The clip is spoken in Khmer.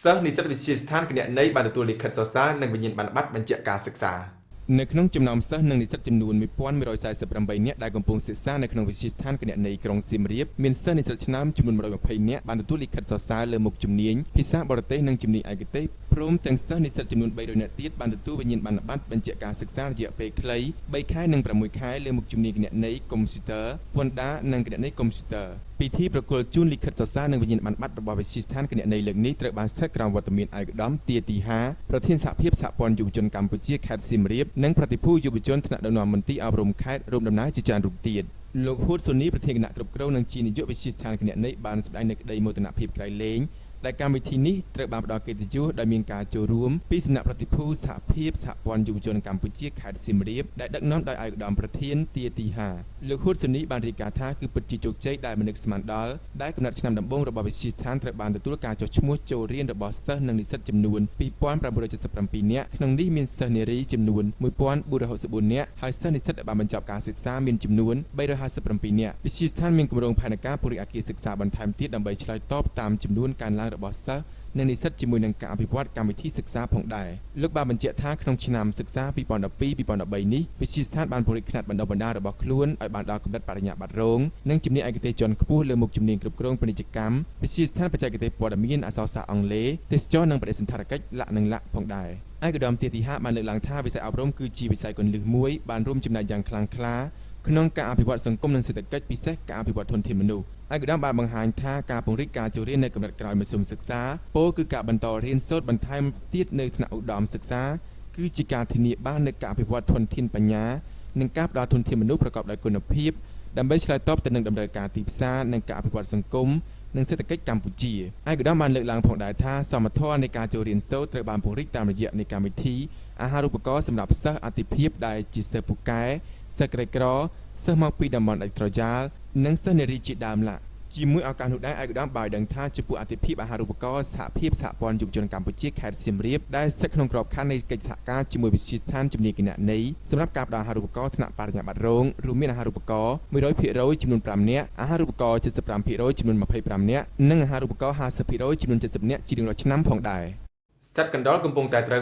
សិស្សនិស្សិតវិទ្យាស្ថានគណនេយ្យបានទទួលលិខិតសរសើរនិងវិញ្ញាបនបត្របញ្ជាក់ការសិក្សានៅក្នុងចំណោមសិស្សនិងនិស្សិតចំនួន1148នាក់ដែលកំពុងសិក្សានៅក្នុងវិទ្យាស្ថានគណនេយ្យក្រុងសៀមរាបមានសិស្សនិស្សិតឆ្នើមចំនួន120នាក់បានទទួលលិខិតសរសើរលើមុខជំនាញភាសាបរទេសនិងជំនាញឯកទេសព្រមទាំងសិស្សនិស្សិតចំនួន300នាក់ទៀតបានទទួលវិញ្ញាបនបត្របញ្ជាក់ការសិក្សារយៈពេលខ្លី3ខែនិង6ខែលើមុខជំនាញគណនេយ្យកុំព្យូទ័រពន្ធដារនិងគណនេយ្យកុំព្យូទ័រពិធីប្រគល់ជូនលិខិតសរសើរនិងវិញ្ញាបនបត្ររបស់វិទ្យាស្ថានគណនេយ្យលើកនេះត្រូវបានស្ថិតក្រោមវត្តមានឯកឧត្តមទាទីហាប្រធានសហភាពសហព័ន្ធយុវជនកម្ពុជាខេត្តសៀមរាបនិងប្រតិភូយុវជនថ្នាក់ដឹកនាំមន្ទីរអប់រំខេត្តរួមដំណើរជាច្រើនរូបទៀតលោកហ៊ួតសូនីប្រធានគណៈគ្រប់គ្រងនិងជានាយកវិទ្យាស្ថានគណនេយ្យបានសម្ដែងនូវក្តីមោទនភាពក្រៃលែងដែលកម្មវិធីនេះត្រូវបានផ្ដល់កិត្តិយសដោយមានការចូលរួមពីសំណាក់ប្រតិភូសហភាពសហព័ន្ធយុវជនកម្ពុជាខេត្តសៀមរាបដែលដឹកនាំដោយឯកឧត្តមប្រធានទាទីហាលោកហ៊ួតសូនីបានរាយការណ៍ថាគឺពិតជាជោគជ័យដែលមិននឹកស្មានដល់ដែលកំណត់ឆ្នាំដំបូងរបស់វិទ្យាស្ថានត្រូវបានទទួលការចុះឈ្មោះចូលរៀនរបស់សិស្សនិងនិស្សិតចំនួន2977នាក់ក្នុងនេះមានសិស្សនារីចំនួន1464នាក់ហើយសិស្សនិស្សិតដែលបានបញ្ចប់ការសិក្សាមានចំនួន357នាក់វិទ្យាស្ថានមានគម្រោងផែនការពង្រីកអគារសិក្សាបន្ថែមទៀតដើម្បីឆ្លើយតបតាមចំនួនកើនឡើងរបស់សិស្សនិងនិស្សិតជាមួយនឹងការអភិវឌ្ឍកម្មវិធីសិក្សាផងដែរលោកបានបញ្ជាក់ថាក្នុងឆ្នាំសិក្សា2012-2013នេះវិទ្យាស្ថានបានពង្រីកខ្នាតបណ្ដុះបណ្ដាលរបស់ខ្លួនឲ្យបានដល់កម្រិតបរិញ្ញាបត្ររងនិងជំនាញឯកទេសជាន់ខ្ពស់លើមុខជំនាញគ្រប់គ្រងពាណិជ្ជកម្មវិទ្យាស្ថានបច្ចេកទេសព័ត៌មានអក្សរសាស្ត្រអង់គ្លេសទេសចរណ៍និងបដិសណ្ឋារកិច្ចលក្ខនិងលក្ខផងដែរឯកឧត្តមទាទីហាបានលើកឡើងថាវិស័យអប់រំគឺជាវិស័យគន្លឹះមួយបានរួមចំណែកយ៉ាងខ្លាំងក្លាក្នុងការអភិវឌ្ឍសង្គមនិងសេដ្ឋកិច្ចពិសេសការអភិវឌ្ឍធនធានមនុស្សឯកឧត្តមបានបង្ហាញថាការពង្រីកការចូលរៀននៅកម្រិតក្រោយមធ្យមសិក្សាពោលគឺការបន្តរៀនសូត្របន្ថែមទៀតនៅថ្នាក់ឧត្តមសិក្សាគឺជាការធានាបាននូវការអភិវឌ្ឍធនធានបញ្ញានិងការផ្ដល់ធនធានមនុស្សប្រកបដោយគុណភាពដើម្បីឆ្លើយតបទៅនឹងតម្រូវការទីផ្សារនិងការអភិវឌ្ឍសង្គមនិងសេដ្ឋកិច្ចកម្ពុជាឯកឧត្តមបានលើកឡើងផងដែរថាសមធម៌នៃការចូលរៀនសូត្រត្រូវបានពង្រីកតាមរយៈនៃកម្មវិធីអាហារូបករណ៍សម្រាប់សិស្សអាទិភាពដែលជាសិស្សពូកែសិស្សក្រីក្រសិស្សមកពីតំបន់ដាច់ស្រយាលនិងសិស្សនារីជាដើមឡាជាមួយឱកាសនោះដែរឯកឧត្តមបានដឹងថាចំពោះអាទិភាពអាហារូបករណ៍សហភាពសហព័ន្ធយុវជនកម្ពុជាខេត្តសៀមរាបដែលស្ថិតក្នុងក្របខ័ណ្ឌនៃកិច្ចសហការជាមួយវិទ្យាស្ថានជំនាញគណនេយ្យសម្រាប់ការផ្ដល់អាហារូបករណ៍ថ្នាក់បរិញ្ញាបត្ររងរួមមានអាហារូបករណ៍100%ចំនួន5នាក់អាហារូបករណ៍75%ចំនួន25នាក់និងអាហារូបករណ៍50%ចំនួន70នាក់ជារៀងរាល់ឆ្នាំផងដែរសត្វកណ្ដុរកំពុងតែត្រូវ